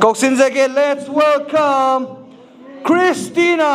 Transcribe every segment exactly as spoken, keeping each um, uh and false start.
ꯀꯧꯁꯤꯟꯖꯒꯦ, let's welcome Christina!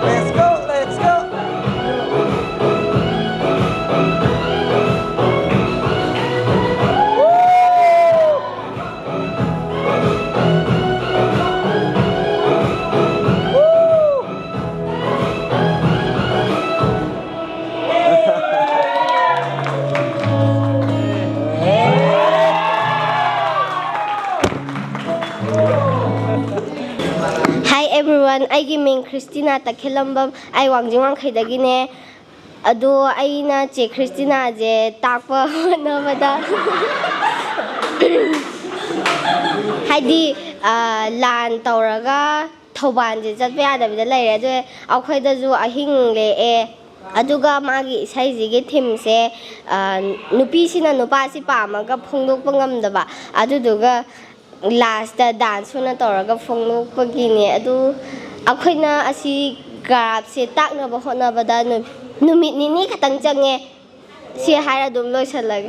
Let's go, let's go! Hi everyone, ꯑꯩꯒꯤ ꯃꯤꯡ ꯈ꯭ꯔꯤꯁꯇꯤꯅꯥ ꯇꯈꯦꯜꯂꯝꯕꯝ꯫ ꯑꯩ ꯋꯥꯡꯖꯤꯡ ꯋꯥꯡꯈꯩꯗꯒꯤꯅꯦ꯫ ꯑꯗꯣ ꯑꯩꯅ ꯆꯦ ꯈ꯭ꯔꯤꯁꯇꯤꯅꯥꯁꯦ ꯇꯥꯛꯄ ꯍꯣꯠꯅꯕꯗ ꯍꯥꯏꯗꯤ, ꯑ, ꯂꯥꯟ ꯇꯧꯔꯒ ꯊꯧꯕꯥꯜꯁꯦ ꯆꯠꯄ ꯌꯥꯗꯕꯤꯗ ꯂꯩꯔꯦ꯫ ꯑꯗꯨ ꯑꯩꯈꯣꯏꯗꯁꯨ ꯑꯍꯤꯡ ꯂꯦꯛꯑꯦ꯫ ꯑꯗꯨꯒ ꯃꯥꯒꯤ ꯏꯁꯩꯁꯤꯒꯤ ꯊꯤꯝꯁꯦ, ꯑ, ꯅꯨꯄꯤꯁꯤꯅ ꯅꯨꯄꯥꯁꯤ ꯄꯥꯝꯃꯒ ꯐꯣꯡꯗꯣꯛꯄ ꯉꯝꯗꯕ, ꯑꯗꯨꯗꯨꯒ ꯂꯥꯁꯇ ꯗꯥꯟꯁ ꯑꯣꯏꯅ ꯇꯧꯔꯒ ꯐꯣꯡꯗꯣꯛꯄꯒꯤꯅꯦ꯫ ꯑꯗꯨ ꯑꯩꯈꯣꯏꯅ ꯑꯁꯤ ꯀ꯭ꯔꯥꯐꯁꯦ ꯇꯥꯛꯅꯕ ꯍꯣꯠꯅꯕꯗ ꯅꯨ-, ꯅꯨꯃꯤꯠ ꯅꯤꯅꯤ ꯈꯛꯇꯪ ꯆꯪꯉꯦ꯫ ꯁꯤ ꯍꯥꯏꯔ ꯑꯗꯨꯝ ꯂꯣꯏꯁꯜꯂꯒꯦ꯫